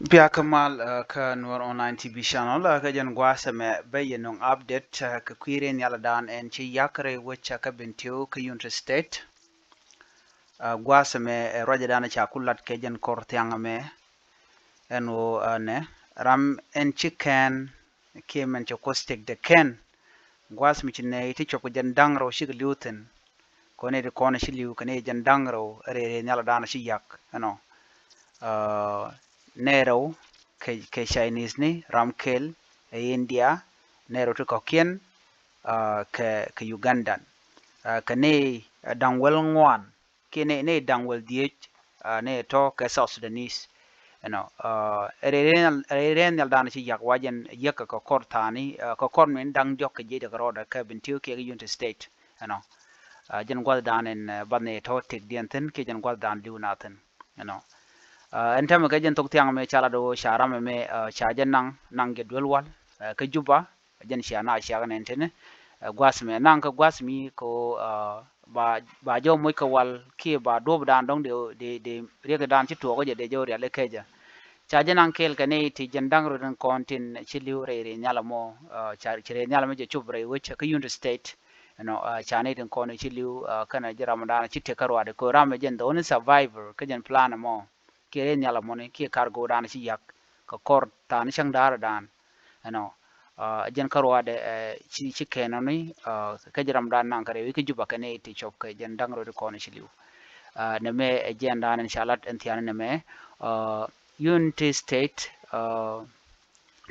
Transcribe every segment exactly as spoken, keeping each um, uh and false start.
Bia kä mal, uh, kä Nuer Online T V channel, uh, kä jɛn gua̱a̱th ɛmɛ bä yɛ nöŋ update, uh, kɛ kui̱ rɛy nhial dan ɛn ci yak rɛy wec, uh, kä Bentiu kä Unity State. Uh, gua̱a̱th ɛmɛ ɛ ruacɛ dan ca ku lat kɛ jɛn kɔr thiaŋ ɛmɛ. Ɛn ɣöö, uh, nɛ ram ɛn ci kɛn kiɛ mɛn cɛ Kuoth tëkdɛ kɛn. Gua̱a̱th mi ci nɛy ti cuɔp kɛ jɛn da̱ŋ rɛw cikɛ li̱w thi̱n. Kɔn nɛy ti kɔn ci li̱w kɛ nɛy jɛn da̱ŋ rɛw rɛy rɛy nhial dan ci yak ɛnɔ. Uh, nɛy rɛw kɛ, kɛ Chinese ni, ram kɛl ɛ India, nɛy rɛw ti kɔ̱kiɛn, uh, kɛ, kɛ Ugandan. Uh, kɛ nɛy, uh, da̱ŋ wäl ŋuan kiɛ nɛy, nɛy da̱ŋ wäl dhieec, uh, nɛy tɔ̱ kɛ South Sudanese. Ɛnɔ, uh, rɛy rɛy nhial dan ci yak wa jɛn yäk kɛ kɔr tha̱a̱ni, uh, kɛ kɔr min da̱ŋ diɔ̱k kɛ jiɛc kɛ rɔɔdɛ kɛ Bentiu kiɛ kɛ Unity State. Ɛnɔ, uh, jɛn gua̱th dan ɛn, uh, bath nɛy tɔ̱ tëkdiɛn thi̱n kiɛ jɛn gua̱th dan li̱w na thi̱n. Ɛnɔ, uh, ɛn täämɛ kɛ jɛn thok thiaŋ mɛ ca lat ɣöö ca ram ɛmɛ, uh, ca jɛ naŋ, naŋ jɛ duel wal, uh, kä Juba, jɛn cia na ciak nɛn tini, uh, gua̱th mɛ naŋ kä gua̱th mi kɛ ɣöö, uh, ba, ba jɔw moc kɛ wal kiɛ ba duɔp dan dɔ̱ŋ dee, dee, dee riɛk dan ci tuɔɔk jɛ dee jɔw rial ikɛ jɛ. Ca jɛ naŋ kɛɛl kɛ nɛy ti jɛn da̱ŋ rɛw tin kɔn tin ci li̱w rɛy rɛy nhial ɛmɔ, uh, ca, ci rɛy nhial ɛmɔ jɛ cop rɛy wec kä Unity State. Ɛnɔ, uh, ca nɛy tin kɔn ci li̱w, uh, kɛnɛ jɛ ram dan ci tëk kä ruaadɛ kɛ ɣöö ram ɛ jɛn the only survivor kä jɛn plan ɛmɔ. Kiɛ rɛy nhial ɛmɔni kiɛ cargo dan ci yak kɛ kɔr tha̱a̱ni cäŋ da̱a̱r dan. Ɛnɔ, uh, jɛn kä ruaadɛ, uh, ci, ci kɛn ɔni, uh, kä jɛ ram dan naŋ kɛ rɛy wec kä Juba kɛ nɛy ti cuɔp kɛ jɛn da̱ŋ rɛw ti kɔn ci li̱w. Uh, nɛmɛ ɛ jɛn dan ɛn ca lat ɛn thia̱a̱ni nɛmɛ, uh, Unity State, uh,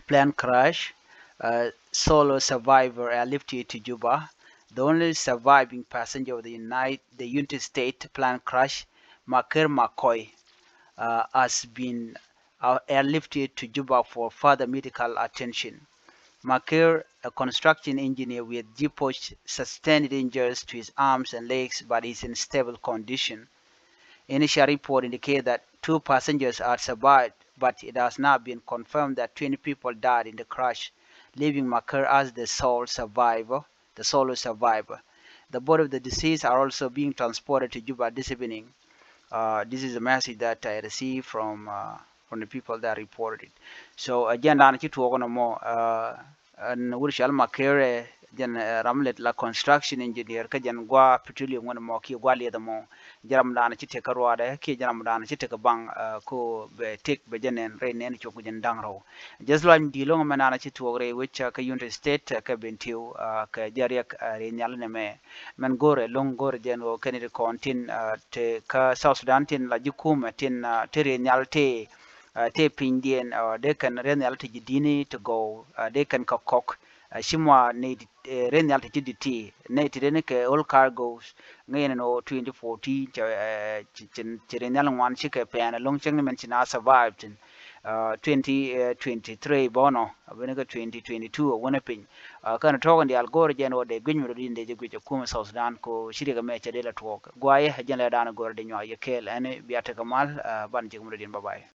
plane crash, uh, solo survivor airlifted to Juba. The only surviving passenger of the Unite, the Unity State plane crash, Maker Makoi, uh, has been, uh, airlifted to Juba for further medical attention. Maker, a construction engineer with Jipoch, sustained injuries to his arms and legs, but is in stable condition. Initial report indicate that two passengers are survived, but it has not been confirmed that twenty people died in the crash, leaving Maker as the sole survivor, the solo survivor. The body of the deceased are also being transported to Juba this evening. Uh, this is a message that I received from, uh, from the people that reported it. So, uh, jɛn dan ci tuɔɔk nɔmɔ, uh, ɛn wut cɔal Maker, jɛn, uh, ram lɛ la construction engineer, kä jɛn gua petroleum ŋuɛn mɔ kiɛ gua lieth mɔ. Jɛ ram dan ci tëk kä ruaadɛ kiɛ jɛ ram dan ci tëk kä baŋ, uh, ko bɛ tëk bɛ jɛ nɛn rɛy nɛn cuɔp kɛ jɛn da̱ŋ rɛw. Just luany di loŋ mɛ nan ci tuɔɔk rɛy wec, uh, kä Unity State, uh, kä Bentiu, uh, kɛ jɛ riɛk, uh, rɛy nhial nɛmɛ. Mɛn go̱rɛ loŋ go̱rɛ jɛn ɣöö kɛn ti kɔn tin, uh, te kä South Sudan tin la ji̱ kumɛ tin, uh, te rɛy nhial te, uh, te pinydiɛn, uh, dee kɛn rɛy nhial te ji̱ di̱ni te gɔw, uh, dee kɛn kä kɔk, uh, ci mɔ nɛy ti, uh, rɛy nhial te ci di̱t ti nɛy ti dee ni kɛ old cargoes. Ŋäcɛ nɛn ɣöö twenty fourteen cɛ, uh, ci, ci, ci rɛy nhial ŋuan cikɛ pɛn ɛlɔ̱ŋ cäŋ ni mɛn ci na survive tin, uh, twenty, uh, twenty-three bɔnɔ a beni kä twenty twenty-two a wänɛ piny. Uh, kɛn tɔ̱ɔ̱k in diaal go̱o̱rɛ jɛn ɣöö dee guic mi rɔ din dee jɛ guic a kumɛ South Sudan ko ci riɛk ɛmɛ cɛ dee la tuɔɔk. Guayɛ jɛn lɛ dan go̱o̱rɛ dee nyuak yɛ kɛɛl ɛn bia tekɛ mal, uh, ban jek mi rɔ din, bye bye.